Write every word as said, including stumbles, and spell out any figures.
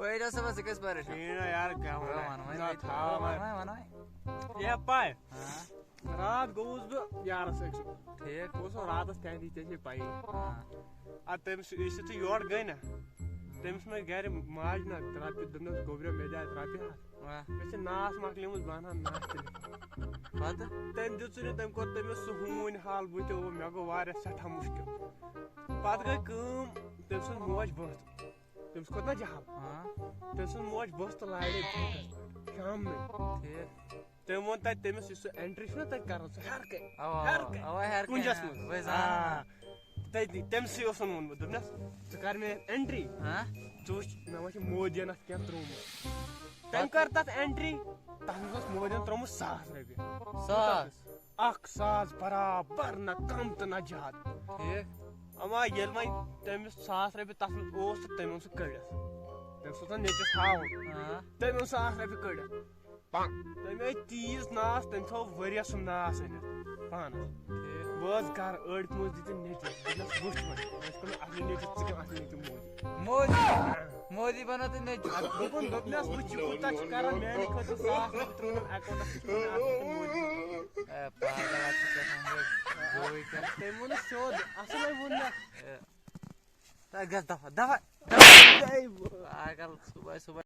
پٲٹھۍ اوس بہٕ، ژٕ کیٛازِ پریشان؟ ٹھیٖک، یار، کیٛاہ وَنہٕ؟ وَن وَن وۄنۍ، نہ، تھاو وۄنۍ، وۄنۍ۔ وَن وۄنۍ، وَن وۄنۍ۔ ہے، پاے۔ ہاں۔ راتھ گوٚوُس بہٕ یارَس أکۍ سُنٛد۔ ٹھیٖک۔ بہٕ اوسُس راتَس تَتہِ، ژےٚ چھے پَیی۔ ہاں۔ اَدٕ تٔمِس، یُس یُتھُے یورٕ گٔے نہ، تٔمِس مےٚ گَرِ ماجہِ نہ رۄپیہِ، دوٚپنَس، "گوٚبریا، مےٚ دِ اَتہِ رۄپیہِ ہَتھ۔" واہ۔ مےٚ چھِ ناس مۄکلیمٕژ، بہٕ اَنہٕ ہا نَتھ تہِ۔ پَتہٕ؟ تٔمۍ دیُت سُہ نہٕ، تٔمۍ کوٚر تٔمِس سُہ ہوٗنۍ حال، بہٕ تہِ، مےٚ گوٚو واریاہ سٮ۪ٹھاہ مُشکِل۔ پَتہٕ گٔے کٲم، تٔمۍ سٕنٛز موج بٔتھ۔ تٔمِس کھوٚت نہ جہل۔ ہاں۔ تٔمۍ سٕنٛز موج بٔژھ تہٕ لاڑے بینکَس پٮ۪ٹھ شامنٕے۔ ٹھیٖک۔ تٔمۍ ووٚن تَتہِ تٔمِس، یُس سُہ entry چھُنہ تَتہِ کَران، سُہ ہیٚرٕ کَنہِ، اَوا، ہیٚرٕ اَوا، کَنہِ، اَوا، ہیٚرٕ کُنجَس کَنہِ، منٛز۔ بہٕ زانان۔ آ۔ تٔتی، تٔمۍ سٕے اوسُن ووٚنمُت، دوٚپنَس، "ژٕ کَر مےٚ entry۔ ہاں؟ ژٕ وٕچھ، مےٚ ما چھِ مودیَن اَتھ کینٛہہ ترٛوومُت۔" تٔمۍ کٔر تَتھ entry، تَتھ منٛز اوس مودیَن ترٛوومُت ساس رۄپیہِ۔ ساس؟ اکھ ساس برابر، نہ کم تہٕ نہ زیادٕ۔ ٹھیٖک۔ اما ییٚلہِ وۄنۍ تٔمِس ساس رۄپیہِ تَتھ منٛز اوس تہٕ تٔمۍ اوٚن سُہ کٔڑِتھ۔ تٔمۍ سُہ اوس نیٚچوِس ہاوُن۔ آ۔ تٔمۍ اوٚن ساس رۄپیہِ کٔڑِتھ۔ تٔمۍ ٲے تیٖژ ناس، تٔمۍ تھوٚو ؤریَس سُم ناس أنِتھ پانَس۔ ٹھیٖک۔ بہٕ ٲس گرٕ أڑۍ پونٛسہٕ دِتِم نیٚچوِس۔ دوٚپنَس، "وٕچھ وۄنۍ، وۄنۍ چھُ کوٚرمُت اَصلی نیٚچوِس، ژٕ کَم اَصلی نیٚچوِ موٗدۍ۔" موٗدۍ۔ مودی بنٲو تہٕ نیٚچوٗ۔ اَدٕ دوٚپُن، دوٚپنَس، "وٕچھ، یہِ کوٗتاہ چھُ کران میٛانہِ خٲطرٕ، ساس رۄپیہِ ترٛووُن account-س، ژٕ چھُکھ مےٚ اَتھ پٮ۪ٹھ موٗدۍ۔" اے، پاگل، اَتھ چھِ کیٛاہ تام یہِ گوٚوٕے کیٛاہ۔ تٔمۍ ووٚن نہٕ سیوٚد، اَصٕل ہے ووٚن مےٚ۔ اے، تَتھ گژھ دفعہ، دفعہ، دفعہ۔ اے، بہٕ پاگل، صُبحٲے، صُبحٲے۔